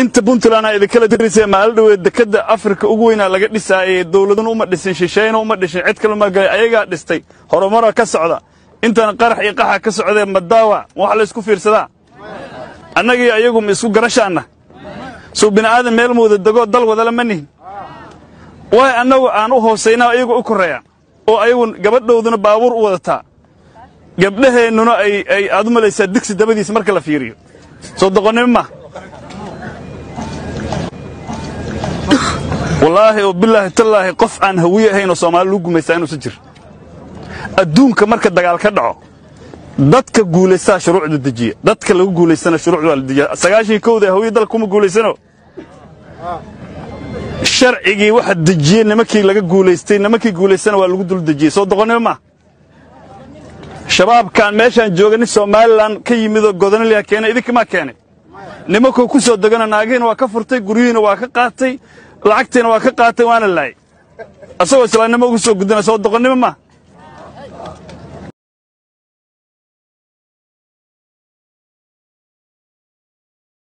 Inta Puntland aa idinkala dirisay maalin dhaweed, dekadda Afrika ugu weynaa laga dhisaayey, dawladuna uma dhisin, shishayna uma dhishin, cid kale uma galay, ayagaa dhistay. Horumara ka socda, intan qarax iyo qaxa ka socdee. Madaawa wax la isku fiirsadaa? Annagii ayagu ma isku garashaanna? Soo bini'aadan meel ma wada degoo dal wadala ma nihin? Waay annagu aan u hoosaynaa, ayagu u korreeyaan, oo ayagu gabadhooduna baabuur u wadataa, gabdhaheennuna ay aad u malaysaa digsi dabadiisa marka la fiiriyo? Soo doqonnimo ma? Wallaahi oo bilaahi tallaahi, qof aan hawiye ahayn oo Soomaali lagu gumaystaa inuusan jir. Adduunka marka dagaal ka dhaco, dadka guulaystaa shuruucda dejiya, dadka lagu guulaystana shuruucda waa la dejiya. 91-da Hawiye dalka kuma guulaysano. Sharcigii waxa dejiyey nimankii laga guulaystay, nimankii guulaystana waa lagu dul dejiyey. Soo doqonnimo ma? Shabaabkaan meeshaan jooga nin Somalilan ka yimidoo Godonolyaa keenay, idinkamaa keenay. Nimankuu ku soo degana naagihiina waa ka furtay, guryihiina waa ka qaatay, lacagtiina waa ka qaatay, waana laayay, asagoo islaamnimo ugu soo gudana. Soo doqonnimo ma?